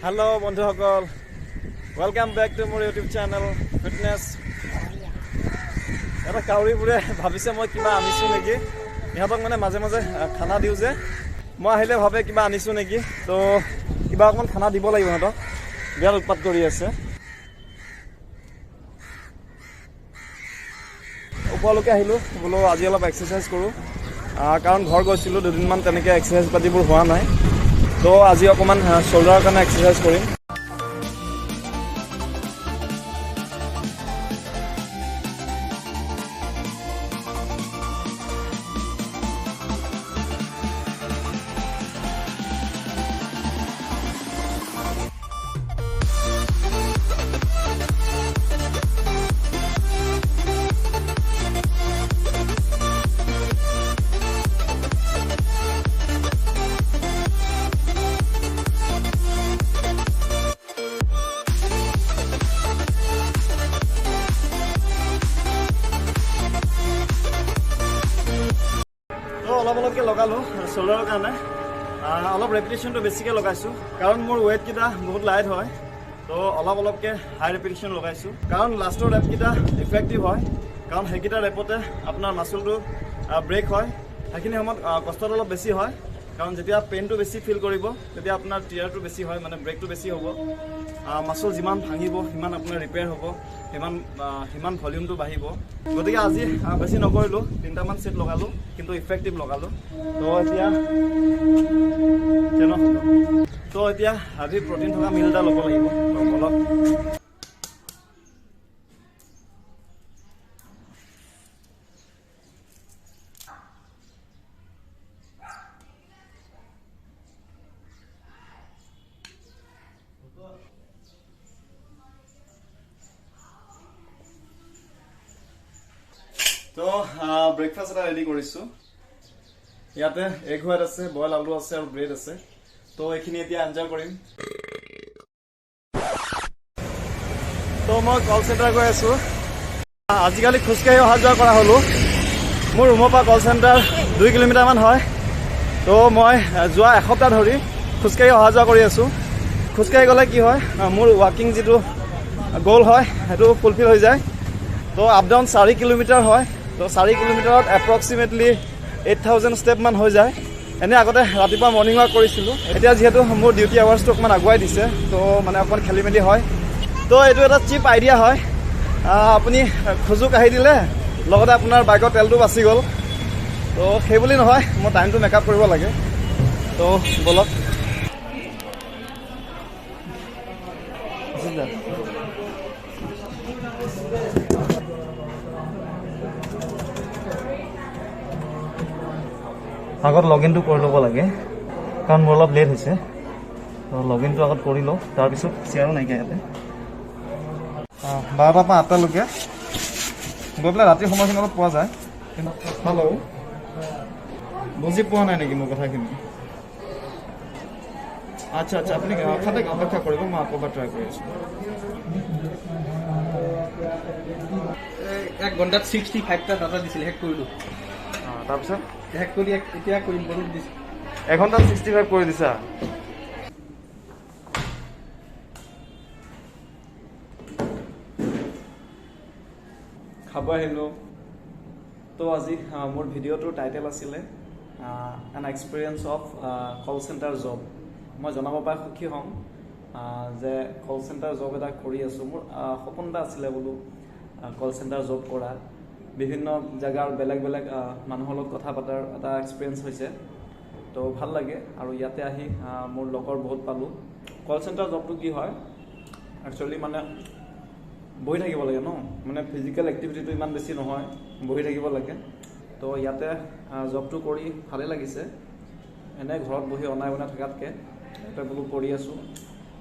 Hello' বন্ধুসকল, welcome back to মোৰ YouTube channel fitness. এটা কাউৰীবোৰে ভাবিছে মই কিবা আনিছোঁ নেকি। ইহঁতক মানে মাজে মাজে খানা দিওঁ যে, মই আহিলে ভাবে কিবা আনিছোঁ নেকি। তো কিবা অকণমান খানা দিব লাগিব ইহঁতক, বিৰাট উৎপাত কৰি আছে। ওপৰলৈকে আহিলোঁ, বোলো আজি অলপ এক্সাৰচাইজ কৰোঁ, কাৰণ ঘৰ গৈছিলোঁ দুদিনমান, তেনেকৈ এক্সাৰচাইজ পাতিবোৰ হোৱা নাই। তো আজি অকণমান শ্বল্ডাৰৰ কাৰণে এক্সাৰচাইজ কৰিম। তো অলপ অলপকৈ লগালোঁ শ্বল্ডাৰৰ কাৰণে, অলপ ৰেপিটেশ্যনটো বেছিকৈ লগাইছোঁ, কাৰণ মোৰ ৱেইটকেইটা বহুত লাইট হয়। তো অলপ অলপকৈ হাই ৰেপিটেশ্যন লগাইছোঁ, কাৰণ লাষ্টৰ ৰেপকেইটা ইফেক্টিভ হয়, কাৰণ সেইকেইটা ৰেপতে আপোনাৰ মাচুলটো ব্ৰেক হয়। সেইখিনি সময়ত কষ্টটো অলপ বেছি হয়, কাৰণ যেতিয়া পেইনটো বেছি ফিল কৰিব তেতিয়া আপোনাৰ টিয়াৰটো বেছি হয়, মানে ব্ৰেকটো বেছি হ'ব। মাচুল যিমান ভাঙিব সিমান আপোনাৰ ৰিপেয়াৰ হ'ব, সিমান ভলিউমটো বাঢ়িব। গতিকে আজি বেছি নকৰিলোঁ, তিনিটামান ছেট লগালোঁ, কিন্তু ইফেক্টিভ লগালোঁ। তো এতিয়া হেভি প্ৰটিন থকা মিল এটা ল'ব লাগিব। তো বলক। তো ব্ৰেকফাষ্ট এটা ৰেডি কৰিছোঁ। ইয়াতে এগ হোৱাইট আছে, বইল আলু আছে আৰু ব্ৰেড আছে। তো এইখিনি এতিয়া এনজয় কৰিম। তো মই কল চেণ্টাৰ গৈ আছোঁ। আজিকালি খোজকাঢ়ি অহা যোৱা কৰা হ'লোঁ। মোৰ ৰুমৰ পৰা কল চেণ্টাৰ 2 কিলোমিটাৰমান হয়। তো মই যোৱা এসপ্তাহ ধৰি খোজকাঢ়ি অহা যোৱা কৰি আছোঁ। খোজকাঢ়ি গ'লে কি হয়, মোৰ ৱাকিং যিটো গ'ল হয় সেইটো ফুলফিল হৈ যায়। তো আপ ডাউন 4 কিলোমিটাৰ হয়। তো 4 কিলোমিটাৰত এপ্ৰক্সিমেটলি 8000 ষ্টেপমান হৈ যায়। এনেই আগতে ৰাতিপুৱা মৰ্ণিং ৱাক কৰিছিলোঁ, এতিয়া যিহেতু মোৰ ডিউটি আৱাৰ্ছটো অকণমান আগুৱাই দিছে, তো মানে অকণমান খেলি মেলি হয়। তো এইটো এটা চিপ আইডিয়া হয়, আপুনি খোজো কাঢ়ি দিলে, লগতে আপোনাৰ বাইকৰ তেলটো বাচি গ'ল। তো সেইবুলি নহয়, মই টাইমটো মেকআপ কৰিব লাগে। তো ব'লক। আগত লগ ইনটো কৰি ল'ব লাগে, কাৰণ মোৰ অলপ লেট হৈছে। তো লগ ইনটো আগত কৰি লওঁ, তাৰপিছত চেয়াৰো নাইকিয়া ইয়াতে। 12টাৰ পৰা 8টালৈকে গৈ পেলাই ৰাতিৰ সময়খিনি অলপ পোৱা যায়। কিন্তু হেল্ল', বুজি পোৱা নাই নেকি মোৰ কথাখিনি? আচ্ছা আচ্ছা, আপুনি খন্তেক অপেক্ষা কৰিব, মই আকৌ এবাৰ ট্ৰাই কৰি আছোঁ। এক ঘণ্টাত 65টা ডাটা দিছিল, শেষ কৰিলোঁ। তাৰপিছত শেষ কৰি এতিয়া কৰিম বলুক দিছে। এঘণ্টাত 65 কৰি দিছা? খাব আহিলোঁ। তো আজি মোৰ ভিডিঅ'টোৰ টাইটেল আছিলে an experience of call centre job. মই জনাব পাই সুখী হ'ম যে কল চেণ্টাৰ জব এটা কৰি আছোঁ। মোৰ সপোন এটা আছিলে বোলো কল চেণ্টাৰ জব কৰা, বিভিন্ন জেগাৰ বেলেগ বেলেগ মানুহৰ লগত কথা পতাৰ এটা এক্সপিৰিয়েঞ্চ হৈছে, তো ভাল লাগে। আৰু ইয়াতে আহি মোৰ লগৰ বহুত পালোঁ। কল চেণ্টাৰ জবটো কি হয় একচুৱেলি, মানে বহি থাকিব লাগে ন, মানে ফিজিকেল এক্টিভিটিটো ইমান বেছি নহয়, বহি থাকিব লাগে। তো ইয়াতে জবটো কৰি ভালেই লাগিছে, এনেই ঘৰত বহি অনাই বনাই থকাতকৈ ইয়াতে বোলো কৰি আছোঁ।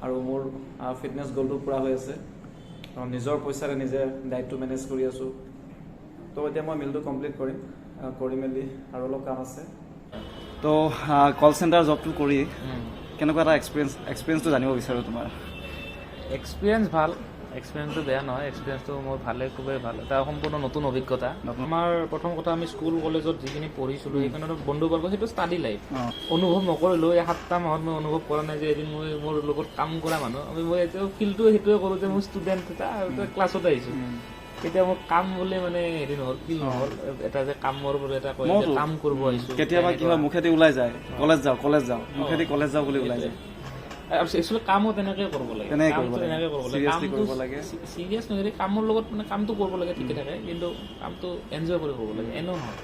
আৰু মোৰ ফিটনেছ গ'লটো পূৰা হৈ আছে, নিজৰ পইচাৰে নিজে ডায়েটটো মেনেজ কৰি আছোঁ। তো এতিয়া মই মিলটো কমপ্লিট কৰিম, কৰি মেলি আৰু অলপ কাম আছে। তো কল চেণ্টাৰ জবটো কৰি কেনেকুৱা এটা এক্সপিৰিয়েঞ্চটো জানিব বিচাৰোঁ তোমাৰ। এক্সপিৰিয়েঞ্চ ভাল, এক্সপিৰিয়েঞ্চটো বেয়া নহয়, এক্সপিৰিয়েঞ্চটো মোৰ ভালে, খুবেই ভাল। এটা সম্পূৰ্ণ নতুন অভিজ্ঞতা। আমাৰ প্ৰথম কথা, আমি স্কুল কলেজত যিখিনি পঢ়িছিলোঁ, সেইখনত বন্ধুবৰ্গ, সেইটো ষ্টাডি লাইফ। অনুভৱ নকৰিলোঁ। এই 7টা মাহত মই অনুভৱ কৰা নাই যে এদিন মই মোৰ লগত কাম কৰা মানুহ, আমি মই এতিয়াও ফিলটো সেইটোৱে কৰোঁ যে মই ষ্টুডেণ্ট এটা আৰু ক্লাছত আহিছোঁ। কেতিয়া মোৰ কাম বুলি মানে হেৰি নহ'ল, ফিল নহ'ল এটা যে কামৰ বুলি এটা কয় যে কাম কৰিব আহিছোঁ। কেতিয়াবা কি হয়, মুখেদি ওলাই যায় কলেজ যাওঁ, কলেজ যাওঁ, মুখেদি কলেজ যাওঁ বুলি ওলাই যায়। একচুৱেলি কামো তেনেকে কৰিব লাগে, কামটো তেনেকে কৰিব লাগে, কামটো চিৰিয়াছ নহয়, কামৰ লগত মানে কামটো কৰিব লাগে ঠিকে থাকে, কিন্তু কামটো এনজয় কৰি কৰিব লাগে, এনেও নহয়।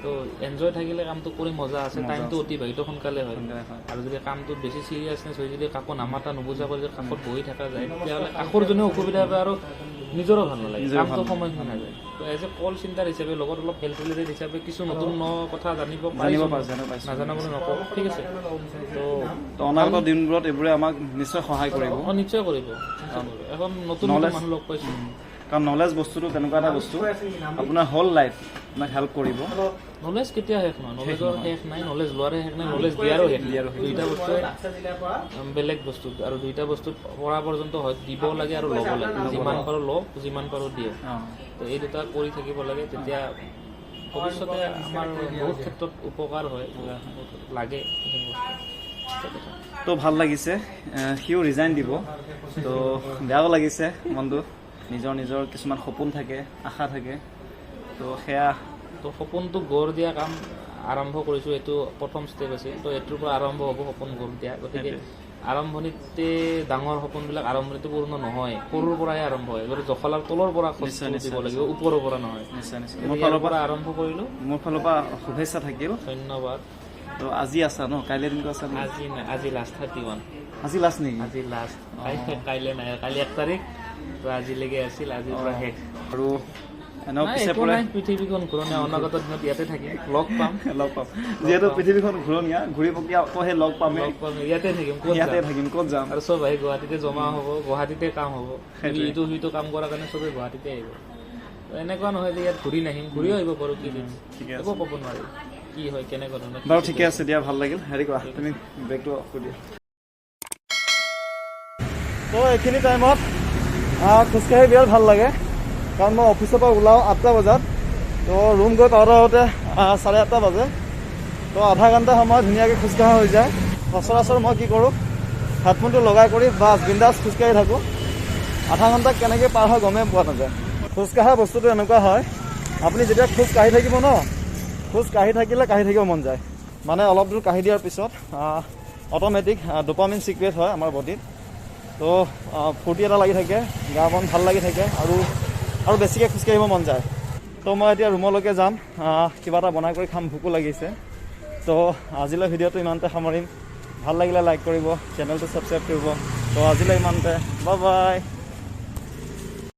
তো এনজয় থাকিলে কামটো কৰি মজা আছে, টাইমটো অতিবাহিত সোনকালে হয়। আৰু যদি কামটোত বেছি চিৰিয়াছনেছ হৈ যদি কাকো নামাতা নুবুজা কৰি যদি কাষত বহি থকা যায়, তেতিয়াহ'লে কাষৰ জনেও অসুবিধা পায় আৰু নিজৰো ভাল নালাগে, কামটো সময় নাযায়। তো এজ এ কল চেণ্টাৰ হিচাপে লগত অলপ হেল্থ ৰিলেটেড হিচাপে কিছু নতুন কথা জানিব পাৰিছোঁ, নাজানা বুলি নকওঁ, ঠিক আছে। তো অনাগত দিনবোৰত এইবোৰে আমাক নিশ্চয় সহায় কৰিব। নিশ্চয় কৰিব। এখন নতুন নতুন মানুহ লগ পাইছোঁ। কাৰণ নলেজ বস্তুটো তেনেকুৱা এটা বস্তু, আপোনাৰ হোল লাইফ আপোনাক হেল্প কৰিব। নলেজ কেতিয়া শেষ নহয়, নলেজৰ শেষ নাই, নলেজ লোৱাৰে শেষ নাই, নলেজ দিয়াৰো শেষ নাই। দুইটা বস্তুৱে বেলেগ বস্তু, আৰু দুইটা বস্তু পৰা পৰ্যন্ত হয় দিব লাগে আৰু ল'ব লাগে, যিমান পাৰোঁ লওক, যিমান পাৰোঁ দিয়ক। তো এই দুটা কৰি থাকিব লাগে, তেতিয়া ভৱিষ্যতে আমাৰ বহুত ক্ষেত্ৰত উপকাৰ হয়, লাগে এইখিনি বস্তু। তো ভাল লাগিছে, সিও ৰিজাইন দিব, তো বেয়াও লাগিছে মনটো। নিজৰ নিজৰ কিছুমান সপোন থাকে, আশা থাকে, তো সেয়া। তো সপোনটো গঢ় দিয়া কাম আৰম্ভ কৰিছোঁ, এইটো প্ৰথম ষ্টেপ আছিল। তো এইটোৰ পৰা আৰম্ভ হ'ব সপোন গঢ় দিয়া। গতিকে আৰম্ভণিতে ডাঙৰ সপোনবিলাক আৰম্ভণিতে পূৰ্ণ নহয়, সৰুৰ পৰাহে আৰম্ভ হয়। গতিকে জখলাৰ তলৰ পৰা খোজ দিব লাগিব, ওপৰৰ পৰা নহয়। মোৰ ফালৰ পৰা আৰম্ভ কৰিলোঁ। মোৰ ফালৰ পৰা শুভেচ্ছা থাকিল, ধন্যবাদ। তো আজি আছা ন, কাইলৈ দিনটো আছা? আজি নাই, আজি লাষ্ট 31। আজি লাষ্ট নেকি? আজি লাষ্ট, কাইলৈ নাই, কালি 1 তাৰিখ। তো আজিলৈকে আছিল, আজিৰ পৰা শেষ। আৰু পৃথিৱীখন ঘূৰণীয়া, অনাগত দিনত ইয়াতে থাকিম, লগ পাম, লগ পাম। যিহেতু পৃথিৱীখন ঘূৰণীয়া, ঘূৰি পকি আকৌ সেই লগ পাম, ইয়াতে থাকিম, ইয়াতে থাকিম, ক'ত যাম? আৰু চব আহি গুৱাহাটীতে জমা হ'ব, গুৱাহাটীতে কাম হ'ব, ইটো সিটো কাম কৰাৰ কাৰণে চবেই গুৱাহাটীতে আহিব। এনেকুৱা নহয় যে ইয়াত ঘূৰি নাহিম, ঘূৰিও আহিব পাৰোঁ, কি একো ক'ব নোৱাৰি কি হয় কেনেকুৱা ধৰণৰ। বাৰু ঠিকে আছে দিয়া, ভাল লাগিল। হেৰি কৰা, তুমি বেগটো অফ কৰি দিয়া। তো এইখিনি টাইমত খোজকাঢ়ি বিৰাট ভাল লাগে, কাৰণ মই অফিচৰ পৰা ওলাওঁ 8টা বজাত, তো ৰুম গৈ পাওঁতে পাওঁতে 8:30 বাজে। তো আধা ঘণ্টা সময় ধুনীয়াকৈ খোজকঢ়া হৈ যায়। সচৰাচৰ মই কি কৰোঁ, হেডফোনটো লগাই কৰি বাছ বিন্দাছ খোজকাঢ়ি থাকোঁ। আধা ঘণ্টা কেনেকৈ পাৰ হয় গমেই পোৱা নাযায়। খোজকঢ়া বস্তুটো এনেকুৱা হয়, আপুনি যেতিয়া খোজ কাঢ়ি থাকিব ন, খোজ কাঢ়ি থাকিলে কাঢ়ি থাকিব মন যায়। মানে অলপ দূৰ কাঢ়ি দিয়াৰ পিছত অট'মেটিক ডোপামিন চিক্ৰেট হয় আমাৰ বডিত। তো ফূৰ্তি এটা লাগি থাকে, গা মন ভাল লাগি থাকে, আৰু আৰু বেছিকৈ খোজকাঢ়িব মন যায়। তো মই এতিয়া ৰুমলৈকে যাম, কিবা এটা বনাই কৰি খাম, ভোকো লাগিছে। তো আজিলৈ ভিডিঅ'টো ইমানতে সামৰিম। ভাল লাগিলে লাইক কৰিব, চেনেলটো ছাবস্ক্ৰাইব কৰিব। তো আজিলৈ ইমানতে, বাই বাই।